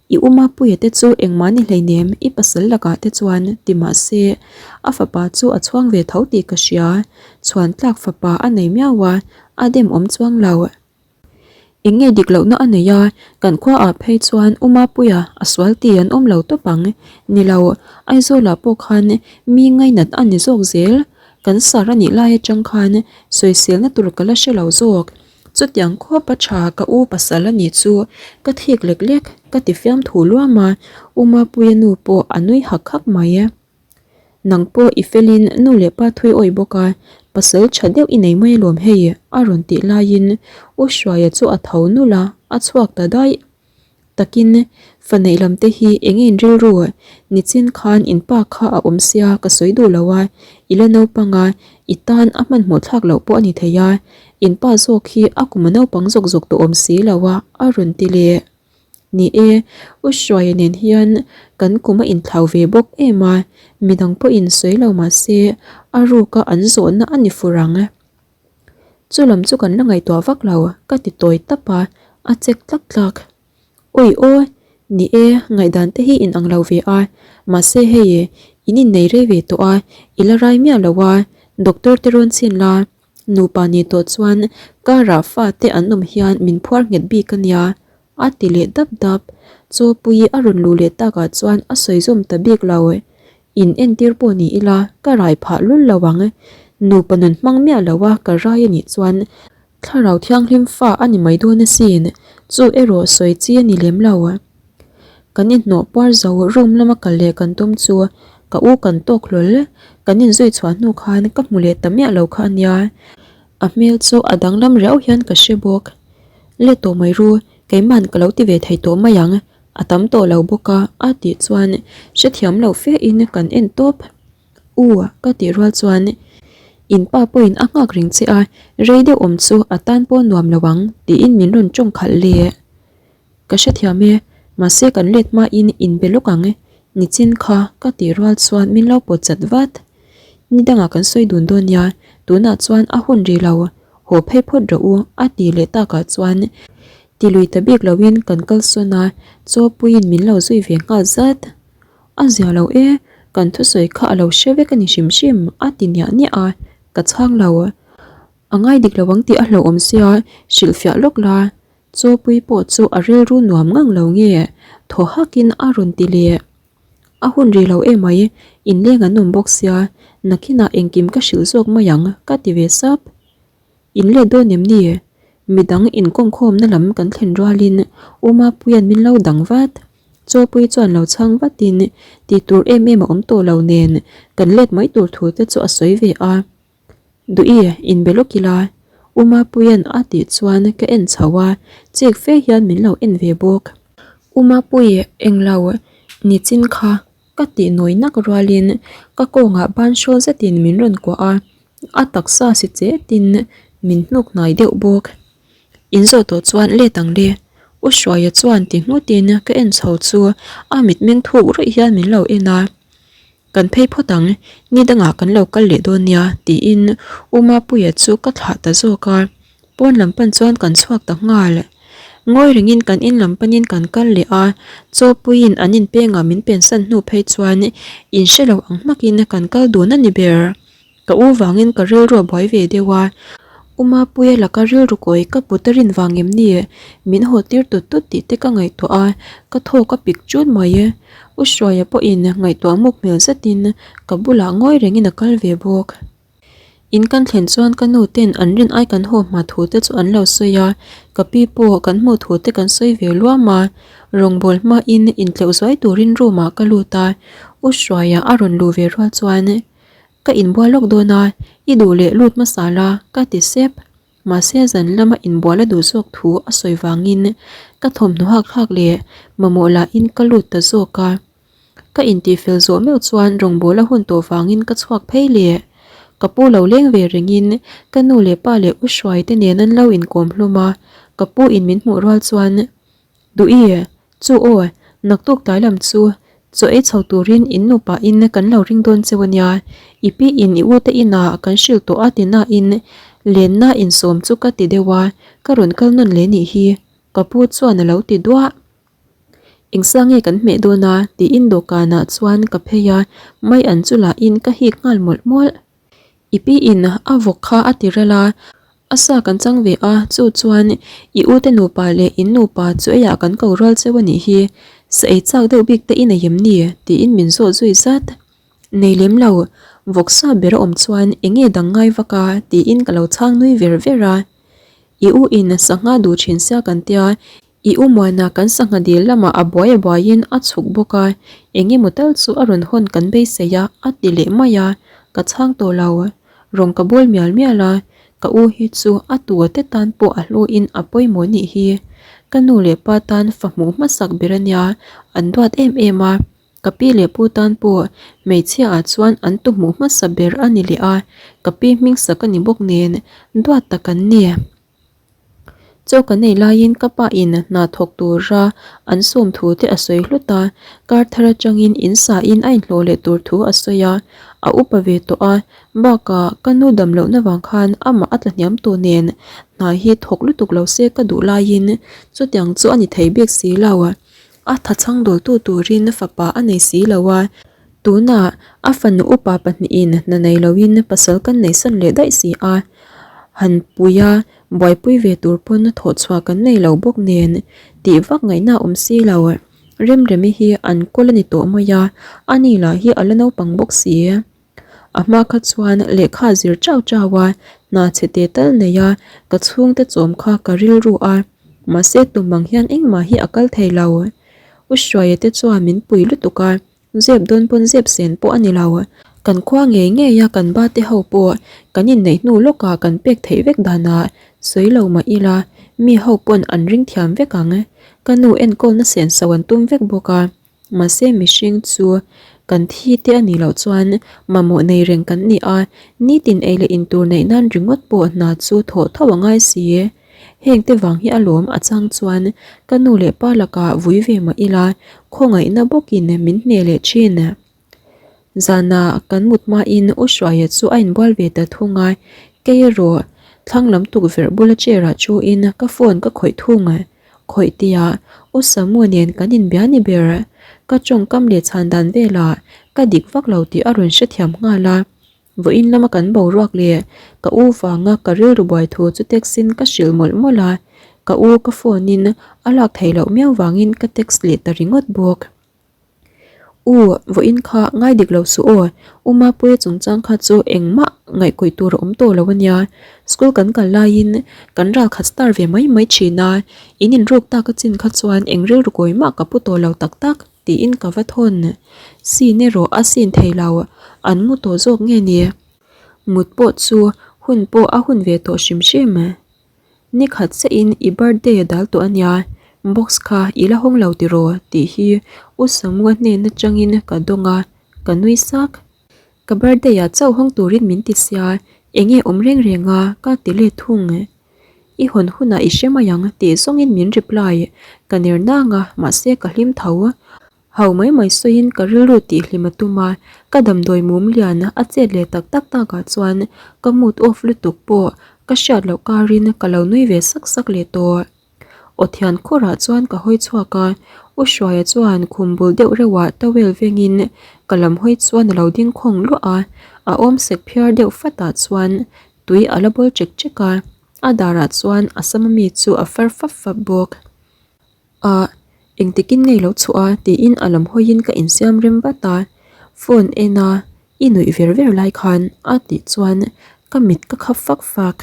I u Mapuia te chu engmah ni hleinem i pasal lakah te chuan ti mah se, a fapa chu a chhuang ve tho tih ka hria, chhuan tlak fapa a nei miau a, a dem awm chuang lo. Eng nge dik lohna a nei a, kan khuaah phei chuan u Mapuia a sual ti an awm lo tawp ang. Ni lo, Aizawlah pawh khan mi ngainat a ni zawk zel, kan sar a nih lai atang khan sawiselna tur ka la hre lo zawk. Chutiang khawp a tha ka u pasal a nih chu ka thik lek lek ka ti fiam thu luam a, U Mapuia nu pawh a nui hak hak mai. Nang pawh i felin nu leh pa thui awih bawk a, pasal tha deuh i nei mai alawm hei a rawn tih laiin U Hruaia chu a tho nulh a, a chhuak ta daih. Takin fa neih lam te hi eng in rilru nichin khan in pa kha a awm sia ka sawi duh lo a, i la naupang a, i tan a hmanhmawh thlak loh pawh a ni thei a, in pa zawk hi a kum a naupang zawk zawk tawh awm si lo a, a rawn ti leh. Ni e, U Hruaia nen hian kan kum a inthlau ve bawk em a, midang pawhin sawi lo mah se a ruka an zawhna a ni fur ang. Chu lam chu kan la ngaihtuah vak lo, ka ti tawi tap a, a chek tlak tlak. Awi aw, ni e, ngaihdan te hi inang lo ve a, mahse hei in innei rei ve tawh a, i la rai miah lo a, doctor te rawn chhin la, nupa ni tawh chuan car ah fa te an awm hian min phuar nghet bik a nia, a ti leh dap dap. Chawpuii a rawn luh leh takah chuan a sawi zawm ta bik lo. In entir pawh ni ila ka rai phah lul lo ang. Nupa nun hmang miah lo a ka rai a nih chuan thlarau thianghlim fa a ni mai dawn asin, chu erawh sawi chi a ni lem lo. Kan inhnawh puar zo room lama kal leh kan tum chu ka u kan tawk hlawl. Kan inzui chhuah hnu khan ka hmu leh ta miah lo kha a nia. A hmel chu a danglam riau hian ka hre bawk. Let tawh mai ru, keiman ka lo ti ve thei tawh mai ang. A tam tawh lo bawk a, a tih chuan hrethiam lo fe in kan en tawp. U, ka tih rual chuan in pa pawhin a nghak reng che a, rei deuh awm chu a tan pawh nuam lo ang tiin min rawn tawng khalh le. Ka hrethiam e, mahse kan let hmain in be lawk ang, nichin kha ka tih rual chuan min lo pawt chat vat. Ni dangah kan sawi dun dawn nia, tunah chuan a hun rih lo, haw phei phawt rawh u a tih leh takah chuan Ti lui ta bik loin kan kal sawn a, Chawpuiin min lo zui ve nghal zat. A zia lo e, kan thusawi kha a lo hre vek a ni hrim hrim a ti niah niah a, ka chhang lo. A ngai dik lo ang tih a hlauhawm sia, hrilhfiah lawk la. Chawpui pawh chu a rilru nuam ngang lo nge, thaw hakin a rawn ti leh. A hun rih lo emai, inleng an awm bawk sia, nakinah engkim ka hrilh zawk mai ang ka ti ve sap. In let dawn em ni? Midang inkawmkhawmna lam kan thlen rualin U Mapuia'n min lo dang vat. Chawpui chuan lo chhang vatin tih tur em em a awm tawh lo nen kan let mai tur thu te chu a sawi ve a. Duh i, inbe lawk ila. U Mapuia'n a tih chuan ka en chho a, chik fe hian min lo en ve bawk. U Mapui, englo nichin kha ka tih nawi nak rualin ka kawngah ban hrawl zetin min rawn kuah a, a taksa si chetin min hnuk hnai deuh bawk. In zawh tawh chuan let ang le. U Hruaia chuan ti nghutin ka en chho chu a mitmeng thuk ruih hian min lo en a. Kan phei phawt ang, ni dangah kan lo kal leh dawn nia tiin U Mapuia chu ka thlah ta zawk a, pawn lam pan chuan kan chhuak ta nghal. Ngawi rengin kan in lam panin kan kal leh a, Chawpuiin an inpengah min pensan hnu phei chuan in hre lo ang hmakin kan kal dun a ni ber. Ka u vangin ka rilru a buai ve deuh a, U Mapuia laka rilru kawi ka put a rin vang em ni? Min haw tir tut tut tih te ka ngaihtuah a, ka thawk a pik chut mai. U Hruaia pawhin ngaihtuah muk hmel zetin ka bulah ngawi rengin a kal ve bawk. In kan thlen chuan ka nu ten an rin ai kan haw hma thu te chu an lo sawi a, ka pi pawh kan hmuh thu te kan sawi ve luam a, rawngbâwl hmain intleuh zuai turin room ah ka lut a, U Hruaia a rawn luh ve rual chuan Ka inbual lawk dawn a, i duh leh lut hmasa la, ka ti sep. Mahse zan lama inbual a duh zawk thu a sawi vangin ka thawmhnaw hak thlak leh mamawh lahin ka lut ta zawk a. Ka intihfel zawh meuh chuan rawngbâwl a hun tawh vangin ka chhuak phei leh. Ka pu lo leng ve rengin ka nu leh pa leh u Hruai te nen an lo inkawm hlawm a, ka pu in min hmuh rual chuan Duh i, chu aw, naktuk tlai lam chu chaw ei chho turin in nupa in kan lo ring dawn cheu ania, i pi in i u te inah kan hrilh tawh a ti nain lenna insawm chu ka ti deuh a, ka rawn kal nawn leh nih hi, ka pu chuan a lo ti duah. Engsa nge kan hmeh dawn a tiin dawhkanah chuan ka phei a, mai an chu lahin ka hik nghal mawlh mawlh. I pi in a vawk kha a ti rel a, a sa kan chang ve a, chu chuan i u te nupa leh in nupa chu eiah kan ko rual cheu a nih hi, sa ei chak deuh bik te i nei em ni? tiin min zawh zui zat. Nei lem lo, vawk sa ber a awm chuan eng nge dang ngai vak a? tiin ka lo chhang nui ver ver a. I u in sangha duh thin sia kan tia, I u Muana kan sangha dil lamah a buai a buaiin a chhuk bawk a, eng emaw tal chu a rawn hawn kan beisei a, a ti leh mai a, ka chhang tawh lo. Rawng ka bawl mial mial a, ka u hi chu a tu te tan pawh a hluin a pawimawh nih hi. Ka nu leh pa tan fa hmuh hmasak ber a nia, an duat em em a, ka pi leh pu tan pawh hmeichhia ah chuan an tu hmuh hmasa ber a ni leh a, ka pi hmingsak a ni bawk nen duat tak an ni. Chaw kan ei laiin ka pa in hna thawk tura an sawm thu te a sawi hlut a, kar thar atangin in sa in a inhlawh leh tur thu a sawi a, a upa ve tawh a, bakah ka nu dam lohna vang khan amah a tla hniam tawh nen hna hi thawk lutuk lo se ka duh laiin chutiang chu a ni thei bik si lo. A tha chhang dawltu turin fapa a nei si lo a, tunah a fanu upa pahnihin hna nei loin pasal kan nei san leh daih si a, han puia buaipui ve tur pawn thawh chhuah kan nei lo bawk nen tih vak ngaihna a awm si lo. Remremi hi an kawl a ni tawh mai a, ani lah hi a la naupang bawk si. A hma kha chuan lehkha zir chau chau a, hna chhe teh tal nei a, ka chhungte chawm kha ka rilru a, mahse tum ang hian engmah hi a kal thei lo. U Hruaia te chuan min pui lutuk a, zep dawn pawn zep sen pawh a ni lo. Kan khua ngei ngei a kan ba te ho pawh kan inneih hnu lawkah kan pek theih vek danah sawi lo mah ila mi ho pawn an ring thiam vek ang. Ka nu enkawlna senso an tum vek bawk a. Mahse mihring chu kan thi te a nih loh chuan mamawh nei reng kan ni a, nitin ei leh intur neih nan ringawt pawh hna chu thawh tho a ngai si. Heng te vang hi alawm a chang chuan ka nu leh pa lakah vui ve mah ila khawngaihna bawkin min hne leh thin. Zanah kan mut hmain U Hruaia chu a inbual ve ta thung a, kei erawh thlang lam tukverh bula chair ah thuin ka phone ka khawih thung. Khawih tia U Samu nen kan inbia ni ber. Ka tawngkam leh chhan dan velah ka dik vak lo tih a rawn hrethiam nghal a. Vawiin lama kan boruak leh ka u vanga ka rilru buai thu chu text in ka hrilh mawlh mawlh a, ka u ka phone in a lak theih loh miau vangin ka text leh ta ringawt bawk. U, vawiin kha ngai dik lo suh aw, U Mapuia chungchang kha chu engmah ngaihkawih tur a awm tawh lo ania. School kan kal laiin kan ral khat star ve mai mai thin a, in inruk tak a chin kha chuan eng rilru kawi mah ka pu tawh lo tak tak tiin ka va thawn. Scene erawh a scene thei lo, an mu tawh zawk nge ni? Mut pawh chu hun pawh a hun ve tawh hrim hrim. Ni khat chiahin i birthday a dal tawh ania, box kha i la hawng lo tiraw tih hi U Samua hnen atangin ka dawng a, ka nui sak. Ka birthday ah chauh hawng turin min ti sia, enge awm reng reng a ka ti let thung. I hawn hunah i hre mai ang tih zawngin min reply, ka ner nang a mahse ka hlim tho. Hau mai mai sawiin ka rilru tih hlim a tum a, ka damdawi mum lian a chet leh tak tak takah chuan ka mood off lutuk pawh ka hriat loh karin ka lo nui ve sak sak leh tawh. Aw thian khurah chuan ka hawi chhuak a, U Hruaia chuan khum bul deuh reuhah towel vengin ka lam hawi chuan a lo ding khawng luah a, a awm sek phiar deuh fatah chuan tui a la bawl chek chek a, a darah chuan a sama mi chu a far fap fap bawk. Ah, engtikin ngei lo chhuah a tiin a lam hawiin ka insiam rem vat a, phone en a i nuih ver ver lai khan a tih chuan ka mit ka khap fak fak.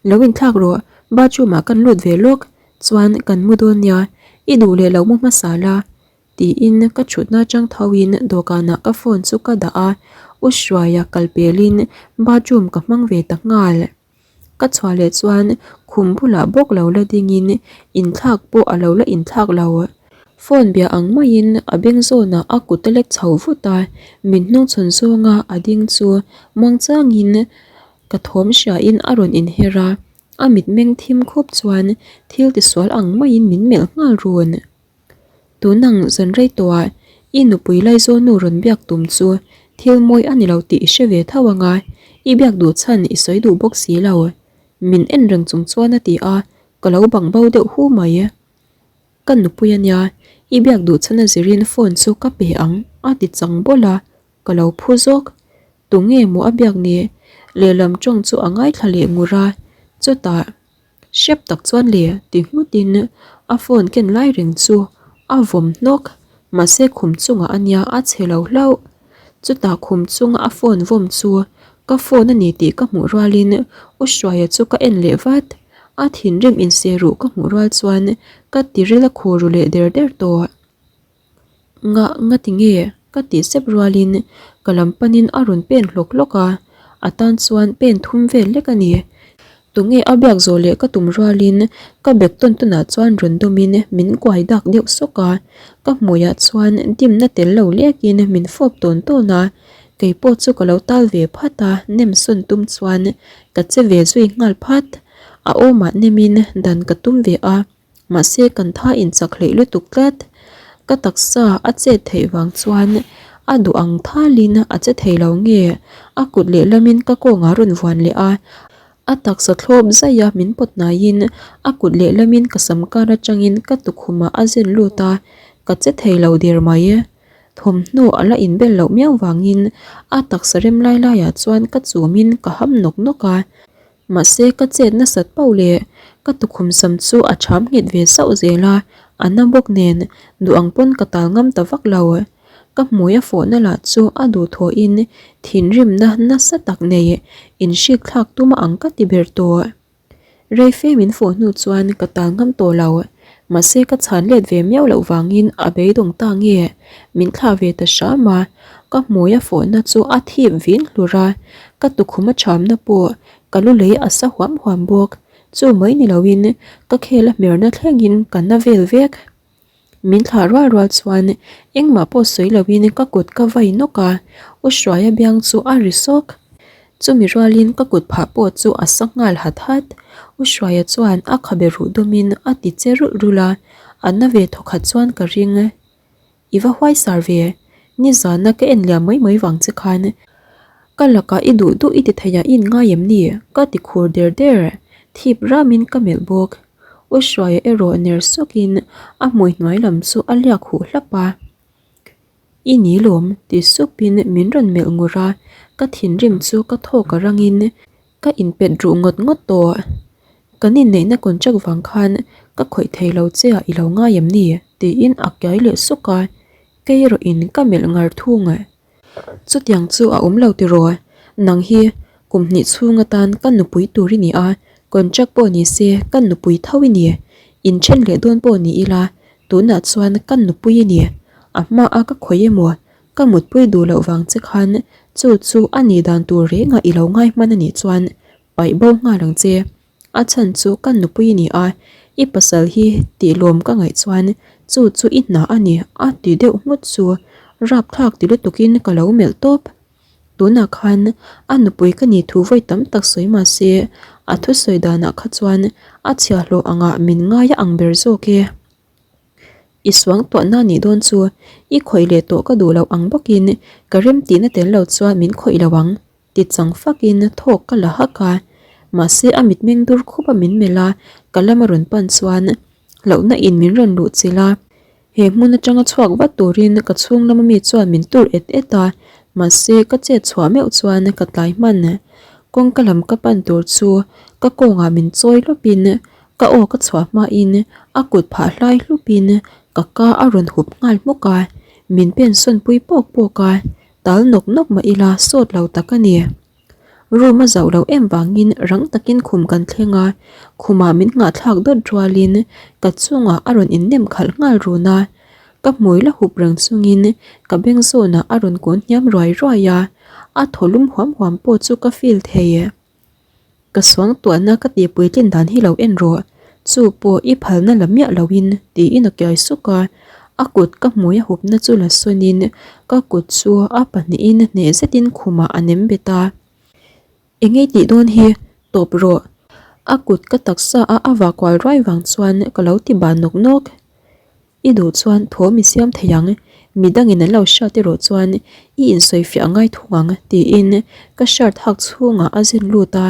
Lo inthlak rawh, bathroom ah kan lut ve lawk chuan kan mu dawn nia, i duh leh lo mu hmasa la tiin ka thutna atang tho in dawhkanah ka phone chu ka dah a, U Hruaia kal pelin bathroom ka hmang ve ta nghal. Ka chhuah leh chuan khum bulah bawk lo la dingin inthlak pawh a lo la inthlak lo. Phone bia ang maiin a beng zawnah a kut a lek chho vut a, min hnungchhawn zawnga a ding chu muangchangin ka thawm hriain a rawn inher a, a mitmeng thim khup chuan thil tisual ang maiin min melh nghal run. Tunang zan rei tawhah i nupui Laizawnu rawn biak tum chu thil mawi a ni lo tih i hre ve tho ang a, i biak duh chhan i sawi duh bawk si lo. Min en reng chung chuan a ti a, ka lo bang bo deuh hu mai. Ka nupui a nia, i biak duh chhan a zirin phone chu ka pe ang a ti chang bawlh a, ka lo phu zawk. Tunge maw a biak ni? Lehlam tawng chu a ngaithla leh ngur a, chutah. Hrep tak chuan le ti nghutin a phone ken lai reng chu a vawm hnawk, mahse khum chungah a nia a chhe lo hlauh. Chutah khum chunga a phone vawm chu ka phone a ni tih ka hmuh rualin U Hruaia chu ka en leh vat. A thinrim inseh ruh ka hmuh rual chuan ka tiril a khur ru leh der der tawh. Nga nga ti nge? Ka tih sep rualin ka lam panin a rawn pen hlawk hlawk a, a tan chuan pen thum vel lek a ni. Tunge a biak zawh leh ka tum rualin ka bag tawn tawnah chuan rawn dawmin min kuai dak deuh sawk a, ka hmuiah chuan dimna tel lo lekin min fawp tawn tawn a, kei pawh chu ka lo tal ve phat a, nem sawn tum chuan ka che ve zui nghal phat. A awmah nemin dan ka tum ve a. Mahse kan tha in chak hleih lutuk tlat. Ka taksa a chet theih vang chuan a duh ang thalin a che thei lo nge a kut lehlamin ka kawngah rawn vuan leh a, a taksa thlawp zaih a min pawt hnaiin a kut lehlamin ka sam kar atangin ka tukhumah a zen lut a, ka che thei lo der mai. Thawmhnaw a la inbel loh miau vangin a taksa rem lai laiah chuan ka chumin ka ham nawk nawk a. Mahse ka chet nasat pauh leh ka tukhum sam chu a cham nghet ve sauh zel a, a na bawk nen duh ang pawn ka tal ngam ta vak lo. Ka hmui a fawhna lah chu a duhthawhin thinrimna nasa tak nei inhrik thlak tum a ang ka ti ber tawh. Rei fe min fawh hnu chuan ka tal ngam tawh lo. Mahse ka chhan let ve miau loh vangin a beidawng ta nge min thlah ve ta hram a, ka hmui a fawhna chu a thip vin hlur a, ka tukhum a thamna pawh ka lu lei a sa huam huam bawk, chu mai ni loin ka khel a hmerna thlengin ka na vel vek. Min thlah rual rual chuan engmah pawh sawi loin ka kut ka vai nawk a, U Hruaia biang chu a ri sawk. Chumi rualin ka kut phah pawh chu a sa nghal hat hat. U Hruaia chuan a khabe ruh dawmin a ti che rulh rulh a, a na ve thawkhat chuan ka ring. I va huai sar ve, nizana ka en liam mai mai vang che khan ka lakah i duh duh i ti thei a i inngai em ni? ka ti khur der der, thip ramin ka melh bawk. U Hruaia erawh ner sawkin a hmui hnuai lam chu a liak huh hlap a. I ni lawm ti supin min rawn melh ngur a, ka thinrim chu ka thawk a rangin ka inpet ruh ngawt ngawt tawh. Kan inneihna contract vang khan ka khawih thei lo che ah i lo ngai em ni? tiin a kiai leh suk a. Kei erawh in ka melh ngar thung. Chutiang chu a awm lo tiraw? Nang hi kum hnih chhung atan ka nupui tur i ni a, contract pawh ni se ka nupui tho i ni. Inthen leh dawn pawh ni ila tunah chuan ka nupui i ni. A hmaa ka khawih emaw ka mutpui duh loh vang che khan chu chu a nih dan tur rengah i lo ngai hman a nih chuan paih bo nghal ang che. A chhan chu ka nupui i ni a, i pasal hi tih lawm ka ngaih chuan chu chu i hna a ni a ti deuh nghut chu rapthlak ti lutukin ka lo melh tawp. Tunah khan a nupui ka nih thu vawi tam tak sawi mah se a thusawi danah kha chuan a chhiahhlawh angah min ngai a ang ber zawk e. I suang tuahna nih dawn chu i khawih leh tawh ka duh loh ang bawkin ka remtihna tel lo chuan min khawih lo ang. Ti chang fakin thawk ka la hak a, mahse a mitmeng dur khup a min melh a, ka lam a rawn pan chuan hlauhna in min rawn luh chilh a. He hmun atanga chhuak vat turin ka chhung lama mi chuan min tur et et a, mahse ka chet chhuah meuh chuan ka tlai hman. Kawngka lam ka pan tur chu ka kawngah min chawi lawpin ka aw ka chhuah hmain a kut phah hlai hlupin ka ka a rawn hup nghal hmawk a, min pen sawn pui pawk pawk a. Tal nawk nawk mah ila sawt lo tak a ni. Room a zauh loh em vangin rang takin khum kan thleng a, khumah min nghahthlak dawt rualin ka chungah a rawn innem khalh nghal run a. Ka hmui la hup reng chungin ka beng zawnah a rawn kun hniam ruai ruai a, a thaw lum huam huam pawh chu ka feel thei. Ka suang tuahna ka tih puitlin dan hi lo en rawh, chu pawh i phalna la miah loin tiin a kiai suk a, a kut ka hmui a hupna chu la sawnin ka kut chu a pahnihin hneh zetin khumah a nem bet a. Engei tih dawn hi tawp rawh, a kut ka taksa a a vah kual ruai vang chuan ka lo ti bah nawk nawk. I duh chuan thawm i siam thei ang, midangin an lo hriat erawh chuan i insawifiah ngai thung ang tiin ka shirt hak chhungah a zin lut a,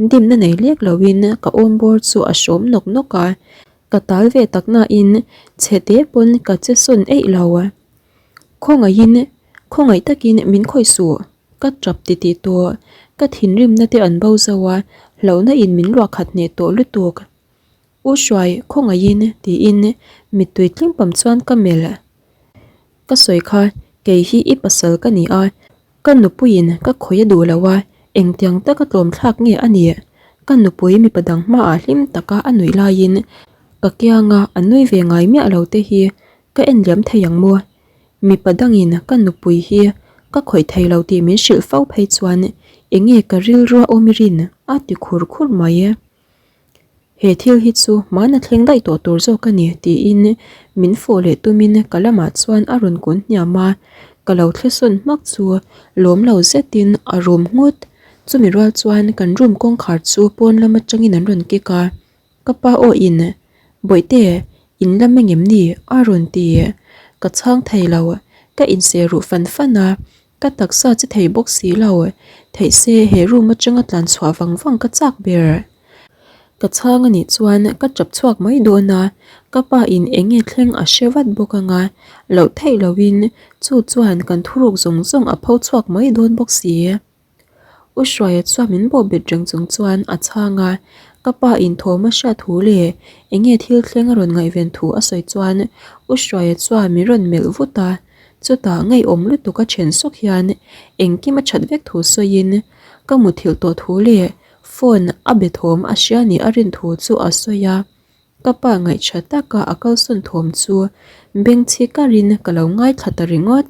dimna nei lek loin ka awm bawr chu a hrawm nawk nawk a, ka tal ve tak nain chhe te pawn ka che sawn eih lo. Khawngaihin, khawngaih takin min khawih suh, ka tap titih tawh, ka thinrimna te an bo zo a, hlauhna in min luah khat hneh tawh lutuk. U Hruai, khawngaihin, tiin mittui tling pam chuan ka melh. Ka sawi kha, kei hi i pasal ka ni a, ka nupuiin ka khawih a duh lo a, engtiang taka tlawmthlak nge a nih? Ka nupui mipa dang hmaah hlim taka a nuih laiin ka kianga a nui ve ngai miah lo te hi ka en liam thei ang maw? Mipa dangin ka nupui hi ka khawih thei lo tih min hrilh fo phei chuan enge ka rilrua awm i rin? a ti khur khur mai. He thil hi chu hmana thleng daih tawh tur zawk a ni tiin min fawh leh tumin ka lamah chuan a rawn kun hniam a, ka lo thlesawn hmak chu lawm lo zetin a rum nghut. Chumi rual chuan kan room kawngkhar chu pawn lam atangin an rawn kik a, ka pa aw in Bawihte in lam engem ni a rawn ti. Ka chhang thei lo, ka inseh ruh fan fan a, Ka taksa che thei bawk si lo, theih se he room atanga tlan chhuah vang vang ka chak ber. Ka chhang a nih chuan ka tap chhuak mai dawn a, ka pa in eng nge thleng a hre vat bawk anga, loh theih loin chu chuan kan thuruk zawng zawng a pho chhuak mai dawn bawk si. U Hruaia chuan min bawh bet reng chung chuan a chhang a, ka pa in thawm a hriat thu leh eng nge thil thleng a rawn ngaihven thu a sawi chuan U Hruaia chuan min rawn melh vut a. Chutah ngeiawm lutuk a then sawk hian engkim a that vek thu sawiin ka muthilh tawh thu leh phone a be thawm a hria nih a rin thu chu a sawi a, ka pa ngaihṭha taka a kalsawn thawm chu bengchhi karin ka lo ngaithla ta ringawt.